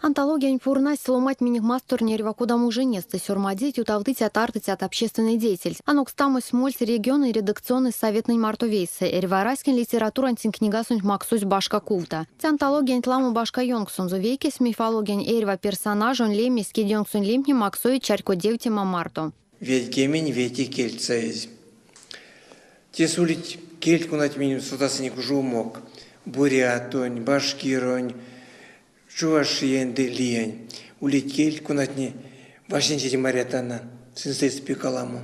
Антологиянть пурнасть ломанть минек масторонь эрьва кодамо ужинестэ, сёрмадейть, ютавтыцят, артыцят, общественной деятельть. Анокстамось мольсь региононь редакционной советтнэнь марто вейсэ. Эрьва раськень литературантень книгасонть максозь башка кувта. Те антологиянть ламо башка ёнксонзо. Вейкесь, мифологиянь эрьва персонажонь лемесь, кедьёнксонь лемтне максовить чарькодевтема марто. 95 кельть саезь. Тесэ улить кельть, конат минь содасынек уш умок. Бурятонь, башкиронь, чувашиянь ды лиянь. Улить кельть, конатне васенцеде марятано, сынст пек аламо.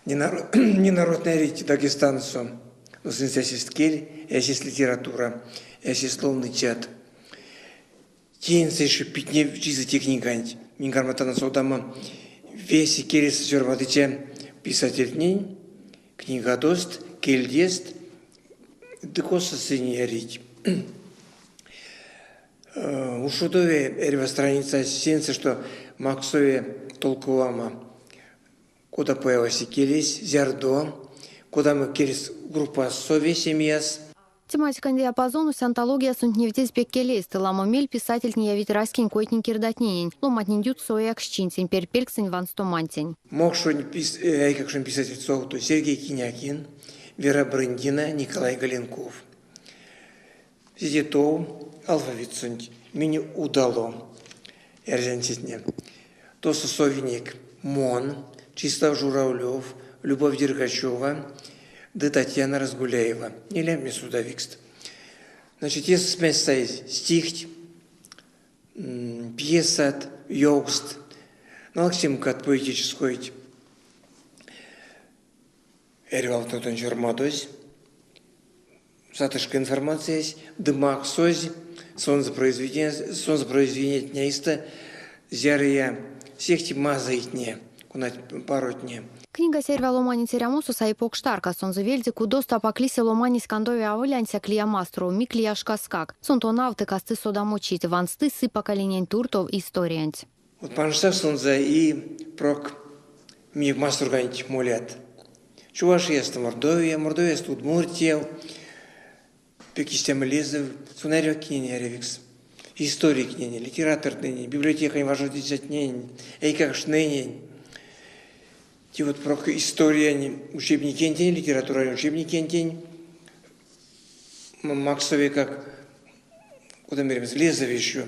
Не народные эрить Дагестансо, но сынст эсест кель, эсест литература, эсест ловныцят. Теньсэ еще питнейчизэ те книганть. Минь карматано содамо весе келесэ сёрмадыця писательтнень книгадост, кельдест ды косо сынь эрить. Ушодови эрьва страницась сеньсэ, што максови толковамо, кода появась келесь, зярдо, кодамо кельс группасо весемияс. Тематикань диапазонось антологиясонть невтезь пек келейстэ. Ламо мель писательтне явить раськень койтнень-кирдатненень, ломантнень ютксо ояксчинтень, пертьпельксэнь ванстомантень. Мокшонь эйкакшонь писательть совавтозь Сергей Кинякин, Вера Брындина, Николай Голенков. Седе тов алфавитсэнть минь удало эрзянсетне. Тосо совинек мон, Числав Журавлев, Любовь Дергачева ды Татьяна Разгуляева. Ниле содавикст. Значит, если саезь стихть, пьесат, ёвкст, налксемкат поэтическойть, эрьвавтотонь сёрмадозь, сатышка информациясь ды максозь сонзэ произведения, сонзэ произведениятне эйстэ зярыя сехте мазыйтне, конат паротне. Книгась эрьва ломаненть эрямосо саи покш тарка. Сонзэ вельде кудосто апак лисе ломанесь кандови аволь ансяк лия масторов, мик лия шкаскак. Сон тонавты, касты содамочить, вансты сы поколениянть туртов историянть. Вот панжса сонзэ и прок минек масторганть молят. Чувашиясто Мордовия, Мордовиясто Удмуртия, пек истямо лезэв, сон эрьва кинень эрявикс. Историктненень, литератортнэнень, библиотекань важодицятненень, эйкакштненень. Те вот прок историянь учебникентень, литературань учебникентень максови как, кода меремс, лезэв еще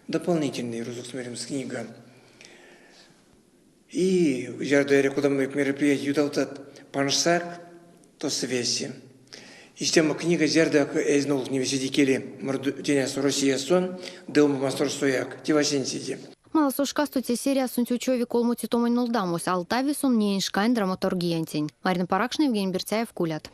дополнительный, рузокс меремс, книга. И зярдо эря кодамо мероприятие ютавтат панжсак, тосо весе. Истямо книга зярдо эзь нолдтневе седикеле Мордовиясо Россиясо ды омбо масторсояк. Те васенцеде. Маласо шкасто те сериясонть учови колмоце томонь нолдамось. Алтави сон неень шкань драматургиянтень. Марина Паракшина, Евгений Бертяев, Кулят.